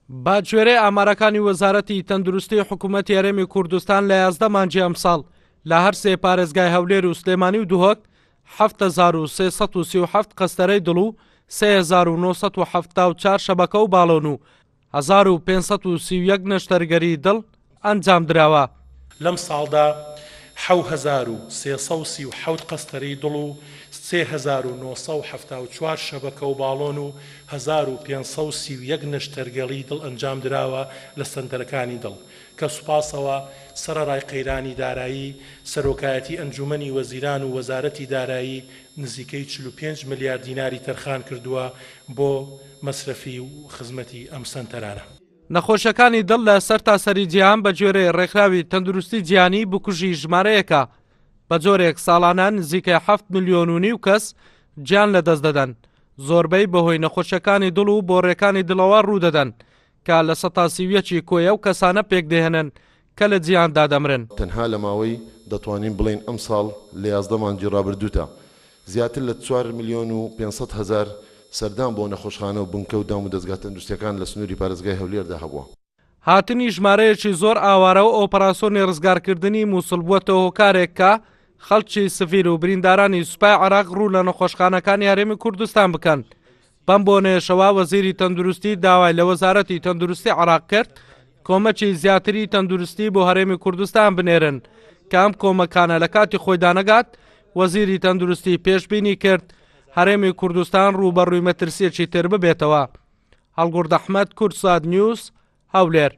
بە گوێرەی ئامارەکانی وەزارەتی تەندروستی حکوومەتی هەرێمی کوردستان لە 11 مانگی ئەمساڵ لە هەر سێ پارێزگای هەولێر و سلێمانی و دهۆک 7337 قەستەرەی دڵ و 3974 شەبەکە و باڵۆن و 1531 نەشتەرگەری دڵ ئەنجامدراوە. لەم ساڵدا 7337 قەستەرەی دڵ و 3974 شەبەکە و باڵۆن و 1531 نەشتەرگەری دڵ ئەنجامدراوە لە سەنتەرەکانی دڵ کە سوپاسەوە سەرەڕای قەیرانی دارایی، سەرۆکایەتی ئەنجوومەنی وەزیران و وەزارەتی دارایی نزیکەی 45 ملیار دیناری تەرخانکردووە بۆ مەسرەفی و خزمەتی ئەم سەنتەرانە. نەخۆشیەکانی دڵ لە سەرتاسەری جیهان بە گوێرەی ڕێکخراوی تەندروستی جیهانی بکوژی ژمارەیەکە، بە جۆرێک ساڵانە نزیکەی حەفت ملیۆن و نیو کەس گیان لەدەست دەدەن، زۆربەی بەهۆی نەخۆشیەکانی دڵ و بۆڕیەکانی دڵەوە ڕوودەدەن کە 31% ی کۆی ئەو کەسانە پێکدەهێنن کە لە جیهاندا دەمرن. تەنها لە ماوەی دەتوانین بڵێین ئەمساڵ لە 11 مانگی ڕابردوودا زیاتر لە 4,500,000 سەردان بۆ نەخۆشخانە و بنکە و دامودەزگا تەندروستییەکان لە سنووری پارێزگای هەولێردا هەبووە. هاتنی ژمارەیەکی زۆر ئاوارە و ئۆپەراسۆنی ڕزگارکردنی موسڵ بووەتە هۆکارێک کە خەڵکی سڤیل و بریندارانی سوپای عێراق ڕوو لە نەخۆشخانەکانی هەرێمی کوردستان بکەن. بەم بۆنەیەشەوە وەزیری تەندروستی داوای لە وەزارەتی تەندروستی عێراق کرد کۆمەکی زیاتری تەندروستی بۆ هەرێمی کوردستان بنێرن کە ئەم کۆمەکانە لە کاتی خۆیدا نەگات، وەزیری تەندروستی پێشبینی کرد هەرێمی کوردستان ڕووبەڕووی مەترسییەکی تر ببێتەوە. هەڵگورد ئەحمەد، کوردسات نیوز، هەولێر.